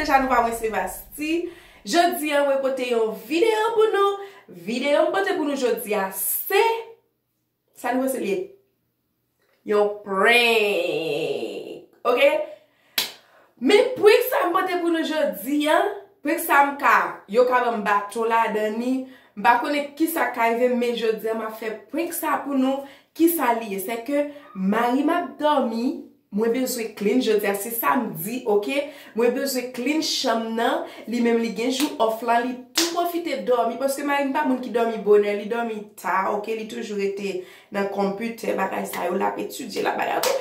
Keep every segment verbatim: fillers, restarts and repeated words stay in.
Sa nou pa mwen se Vasti. Jodi a mwen pote yon videyo pou nou. Videyo m pote pou nou jodi a se, sa nou panse li ye? Yon prank. Oke? Men prank sa m pote pou nou jodi a, prank sa m ka, yo ka ban m baton ladan li. M pa konnen kisa k ka rive m, men jodi a m ap fè prank sa pou nou. Kisa li ye? Se ke mari m ap dòmi, mwen bezwen clean jodi a, se samdi, oke? Mwen bezwen clean chanm nan, li menm li gen jou off la, li tou pwofite dòmi, paske mari m pa moun ki dòmi bonè, li dòmi ta, oke? Li toujou rete nan konpitè, bagay sa yo, l ap etidye, l ap bagay, oke?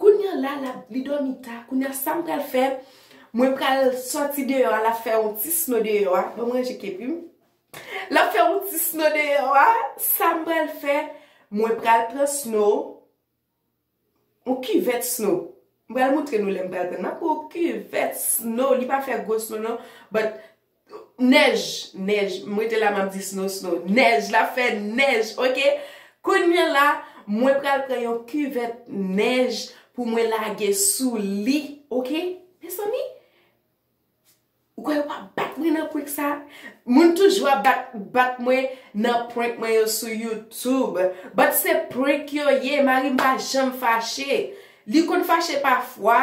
Kounye a la, l ap, li dòmi ta, kounye a sa m pral fè, mwen pral sòti deyò a, l ap fè yon ti snow deyò a, ban m ranje kepi m. L ap fè yon ti snow deyò a, sa m pral fè, mwen pral pran snow, yon kivèt snow. M pral montre nou lè m pral pran. M ap pran yon kivèt snow. Li pa fè gwo snow non. But nèj, nèj. M rete la m ap di snow, snow. Nèj, l ap fè nèj, oke? Kounye a la, mwen pral pran yon kivèt nèj pou mwen lage sou li, oke? Mezanmi, ou kwè yo pa bat mwen nan prank sa? Moun toujou ap bat, bat mwen nan prank mwen yo sou YouTube. But se prank yo ye, mari m pa janm fache. Li konn fache pafwa,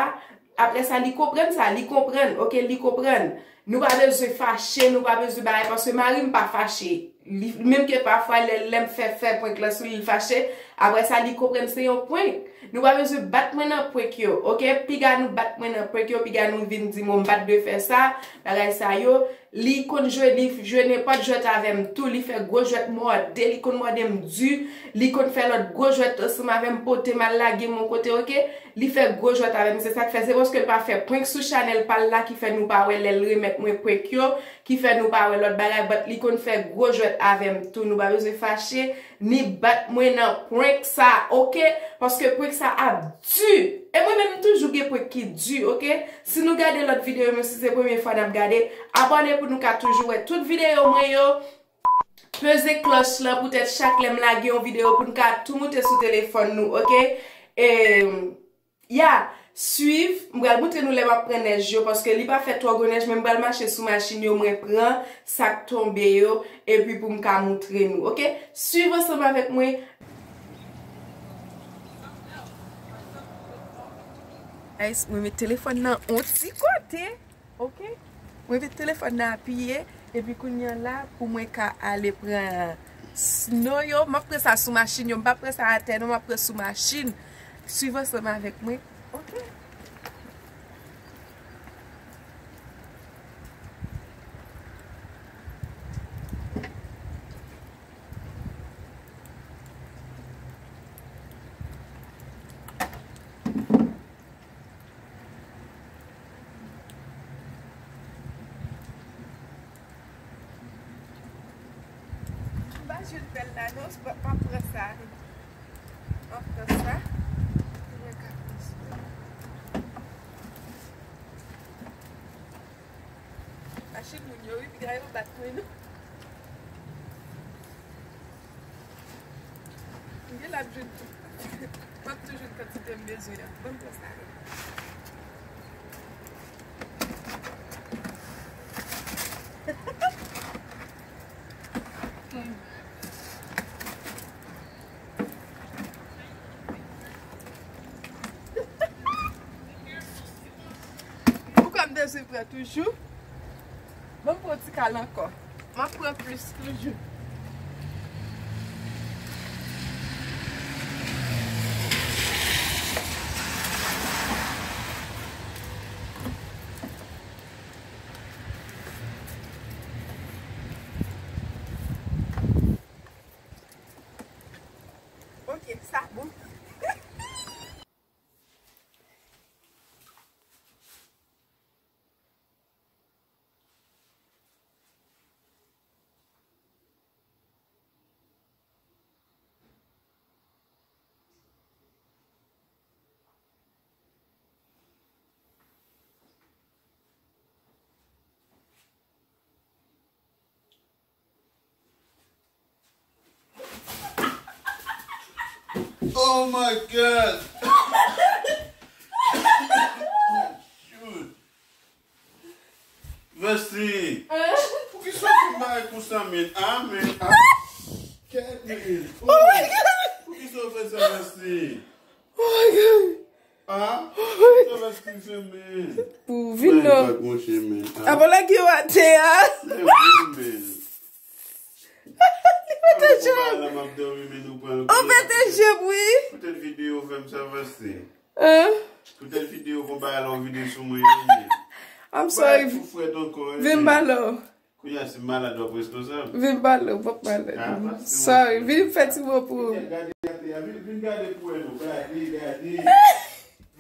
apre sa li konprann sa, li konprann, oke, li konprann. Nou pa bezwen fache, nou pa bezwen bagay, paske mari m pa fache. Li, menm ke pafwa lè, lè m fè, fè prank lan sou li, li fache, apre sa li konprann se yon prank. Nou pa bezwen bat mwen nan prank yo, oke? Piga nou bat mwen nan prank yo, piga nou vin di m, "O, m pa t dwe fè sa," bagay sa yo. Li konn jwe, li jwe nenpòt jwèt avè m tou, li fè gwo jwèt mòde, li konn mòde m di, li konn fè lòt gwo jwèt ansanm avè m, pote m al lage m yon kote, oke? Li fè gwo jwèt avè m, se sa k fè, se paske l pa fè prank sou chanèl pa l la ki fè nou pa wè lè l remèt mwen prank yo, ki fè nou pa wè lòt bagay, but li konn fè gwo jwèt avè m tou, nou pa bezwen fache, ni bat mwen nan prank sa, oke? Paske prank sa ap di. E mwen menm, m toujou gen prank ki di, oke? Si nou gade lòt videyo m yo, si se premye fwa n ap gade, abòne pou nou ka toujou wè tout videyo mwen yo. Peze klòch lan poutèt chak lè m lage yon videyo pou n ka tou moute sou telefòn nou, oke? E, ya, swiv, m pral montre nou lè m ap pran nèj yo, paske li pa fè twò gwo nèj, men m pral mache sou machin yo, mwen pran sa k tonbe yo, epi pou m ka montre nou, oke? Swiv ansanm avèk mwen. Guys, mwen met telefòn nan on ti kote. Oke? Mwen met telefòn nan apiye, epi kounye a la, pou mwen ka ale pran snow yo, m ap pran sa sou machin yo, m p ap pran sa atè non, m ap pran sou machin. Swiv ansanm avèk mwen. Oke? M pa jwenn bèl la non, m ap pran sa. M ap pran sa. Pou mwen ka pran sa. Machin moun yo, wi, piga yo bat mwen non. M gen la jwenn tou. M ap tou jwenn kantite m bezwen an. Ban m pran sa. Poukwa m bezwen pran toujou? Ban m pran ti kal ankò. M ap pran plis toujou. Ok, sa bon. Oh my God! Oh, shoot! Vasti. Poukisa w fè bagay konsa, men? Ah, men, ah. Kèt, men. Oh, poukisa w fè sa, Vasti? Oh my God. Ah, poukisa Vasti fè, men? Pou vin non. Apa lè ki w atè a? Men wi, men. Li pete je m. Ou pete je m, wi. Poutèt videyo fè m sa, Vasti. Hein? Poutèt videyo konpa la ou vide sou mwen, wi. I'm sorry. Ou fret ankò, wi. Vin m pale w. Kounye a, si m malad, w ap responsab. Vin m pale w, w ap malad. Ah, paske sorry, vin m fè ti mo pou ou. Gade, gade, vin, vin gade pou wè non. Gade, gade.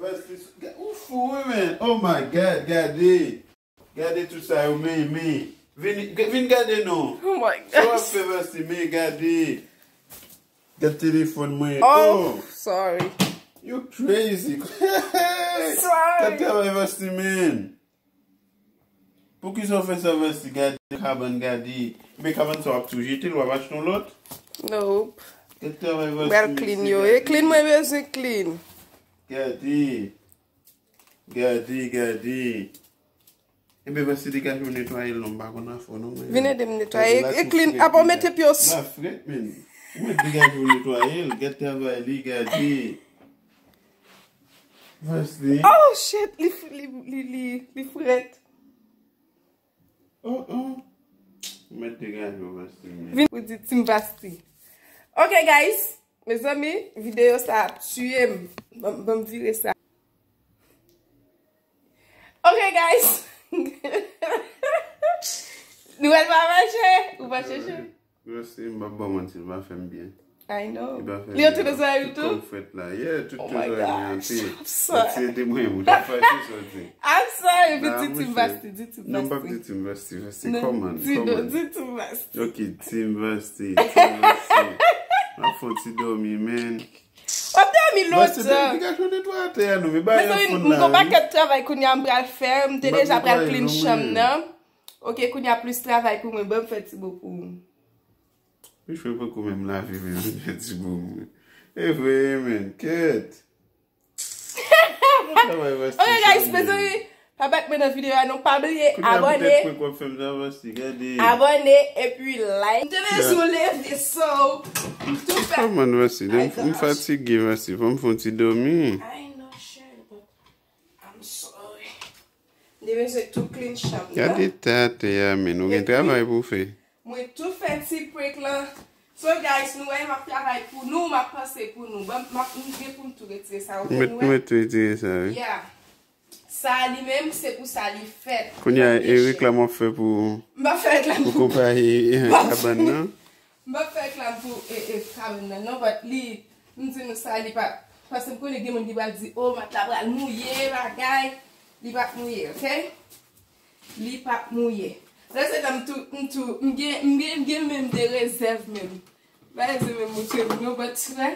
Vasti, ou fou, wi, men. Oh my God, gade. Gade tout sa yo, men, men. Vin, vin gade non. Oh my God. Sa w ap fè, Vasti, men gade. Gade telefòn mwen. Oh, sorry. You crazy. Sorry. Gade travay Vasti, men. Poukisa w fè sa, Vasti? Gade kabann, gade. Men kabann sa w ap tou jete l, w ap achte yon lòt? Nope. Gade travay Vasti. Mwen clean yo. E clean mwen bezwen clean. Gade. Gade, gade. Ebyen, Vasti, degaje w netwaye l non, m pa konn afè w non, mwen. Vin ede m netwaye. E clean, apa w mete pye w. La fret, men. Mwen degaje w netwaye l, gad travay li, gade. Vasti. Oh, shit, li, li, li, li, li fret. Oh, oh. Mwen degaje w, Vasti, men. Vin pou di Team Vasti. Ok, guys. Mezanmi, videyo sa ap tiye m. Ban, ban m vire sa. Ok, guys. Nou wè l pa mache? Ou pa chèche? Vasti, m p ap ba w manti, l pa fè m byen. I know. Li pa fè m byen. Li antre nan zòrèy ou tou? Tout kòm fèt la. Yeah, tout trezò mwen antre. I'm sorry. Ti ede mwen, ou ta fache soti. I'm sorry, di Team Vasti, di Team Vasti. Non, m p ap di Team Vasti, Vasti, come on, come on. Di Team Vasti. Ok, Team Vasti, Team Vasti. M ap fè yon ti dòmi, man. W ap dòmi lontan. Vasti, degaje w netwaye atè a non, men bagay la fonn la, wi. M gon pakèt travay kounye a m pral fè, m te deja pral clean chanm nan. Ok, kounye a plis travay pou mwen, ban m fè ti bo pou ou. Wi, fè poko menm lave, men m fè ti bo pou mwen. E vre, men, kèt. Ok, guys, mezanmi, pa bat mwen nan videyo a non, pa bliye abòne. Abòne epi like. M te bezwen leve, so, m tou fè. Come on, Vasti, m fatige, Vasti, fò m fè yon ti dòmi. I know, shit, but I'm sorry. M te bezwen tou clean chanm nan. Gade eta atè a, men, ou gen travay pou w fè. Mwen tou fè ti prank lan. So, guys, nou wè m ap travay pou nou, m ap panse pou nou. Ban m, m ap, m gen pou m tou retire sa, ok, nou wè? Mwen tou retire sa, wi. Yeah. Sa a li menm, se pou sa li fèt. Kounye a, e reklam w ap fè pou, pou konpayi, eh, kabann nan? M p ap fè reklam pou, eh, eh, kabann nan, non, but li, m di nou sa, li pa, paske m konnen gen moun ki pral di, "Oh, mat la pral mouye, bagay." Li p ap mouye, ok? Li p ap mouye. Lè se tan m tou, m tou, m gen, m gen, m gen menm de rezèv menm. Pa ese menm moutre m non, but frè,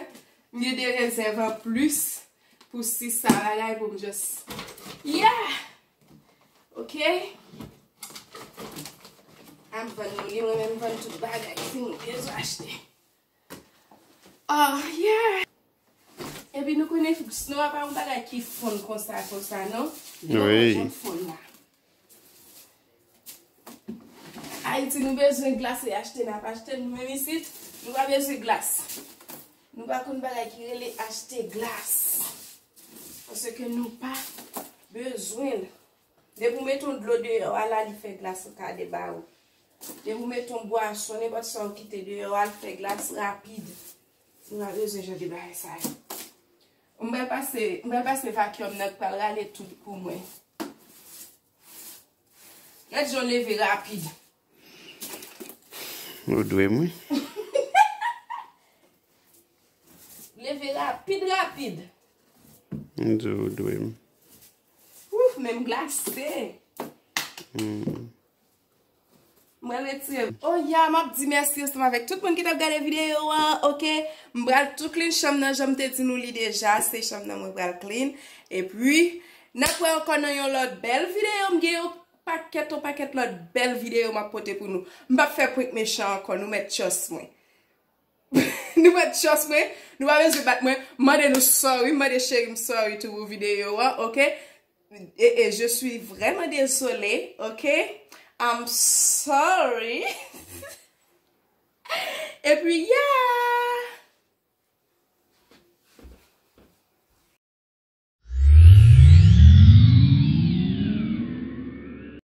m gen de rezèv anplis pou si sa bagay pou m just, yeah! Ok? Ap vann nou li, mwen menm vann tout bagay si nou bezwen achte. Oh, yeah! Epi nou konnen snow a pa yon bagay ki fonn konsa, konsa, non. Li pa janm fonn la. Ayiti, nou bezwen glas e achte, n ap achte l, nou menm isit, nou pa bezwen glas. Nou pa konn bagay ki rele achte glas. Paske nou pa bezwen l. Depi w mete yon dlo deyò a la, li fè glas ou ka deba ou. Depi w mete yon bwason, nenpòt sa w kite deyò a, l fè glas rapid. Nou pa bezwen jan de bagay sa yo. M pral pase, m pral pase vacuum nan k pral rale tout pou mwen. Gad jan w leve rapid. Ou dwe m, wi. Leve rapid, rapid. M di w dwe m. Ouf, men m glase. Hmm. Mwen retire. Oh ya, m ap di mèsi ansanm avèk tout moun ki t ap gade videyo an, ok? M pral tou clean chanm nan, jan m te di nou li deja, se chanm nan mwen pral clean. Epi, n ap wè ankò nan yon lòt bèl videyo, m gen yon pakèt, yon pakèt lòt bèl videyo m ap pote pou nou. M p ap fè prank mechan ankò, nou mèt trust mwen. Nou pa trust mwen, nou pa bezwen bat mwen. M mande nou sorry, m mande cheri m sorry tou pou videyo an, ok? E, e, je suis vraiment désolée, ok? I'm sorry. Epi, yeah!